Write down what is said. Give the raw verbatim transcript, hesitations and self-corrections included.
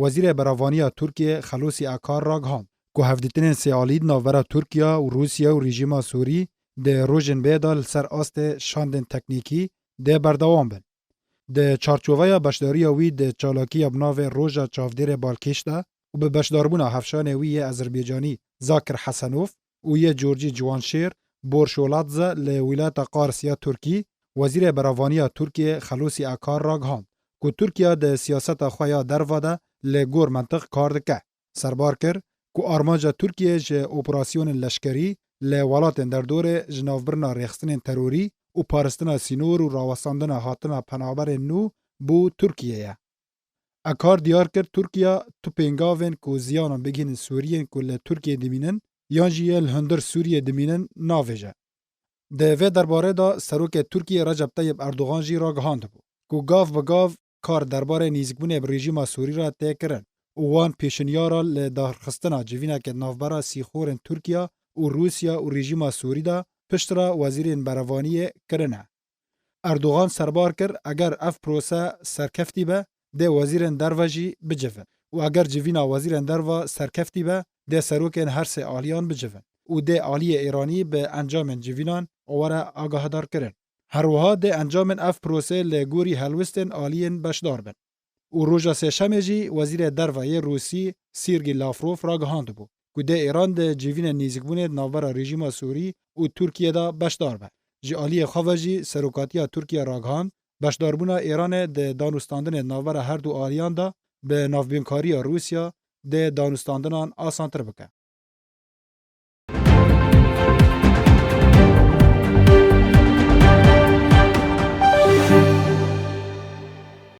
Wezîrê Beravaniya Tirkiyê Xelûsî Akar ragihand ku hevdîtinên sêalî di navbera Tirkiye û Rûsya û rejîma Sûrî di rojên bê de li ser astê şandên teknîkî dê berdewam bin. Di çarçoveya beşdariya wî di çalakiya bi navê Roja Çavdêrê Balkêş de û bi beşdarbûna hevşanê wî yê Azerbaycanî Zakir Hasanov û yê Corcî Ciwanşêr Borşoladze li wîlayeta Qars ya Tirkî, Wezîrê Beravaniya Tirkiyê Xelûsî Akar ragihand ku Tirkiye di siyaseta xwe ya derve de li gor mentiq kar dike. Serbar kir ku armanca Tirkiyê ji operasyonên leşkerî li welatên derdorê ji navbirina rêxistinên terorî û paristina sînor û rawestandina hatina penaberên nû bo Tirkiyê ye. Akar diyar kir Tirkiye tu pêngavên ku ziyanan bigihînin Sûriyên ku li Tirkiyê dimînin yan jî yên li hundir Sûriyê dimînin navêje. Di vê derbarê de Serokê Tirkiyê Recep Tayyip Erdogan jî ragihandibû ku gav bi gav kar derbarê nêzîkbûnê bi rejîma Sûrî re tê kirin û wan pêşinyara li darxistina civîneke di navbera sîxorên Tirkiye û Rûsya û rejîma Sûrî de piştre wezîrên berevaniyê kirine. Erdogan serbar kir, eger ev prose serkeftî be, dê wezîrên derve jî bicivin û eger civîna wezîrên derve serkeftî be, dê serokên her sê aliyan bicivin û dê aliyê Îranî bi encamên civînan were agahdar kirin. Her wiha dê encamên ev prosê li gorî helwestên aliyên beşdar bin. Û roja sêşemê jî Wezîrê Derve yê Rûsî Sîrgî Lavrov ragihandibû ku dê Îran di civînên nêzîkbûnê di navbera rejîma Sûrî û Tirkiyê de beşdar be. Ji aliyê xwe ve jî Serokatiya Tirkiye ragihand, beşdarbûna Îranê di danûstandinê di navbera her du aliyan de bi navbînkariya Rûsya dê danûstandinan asantir bike.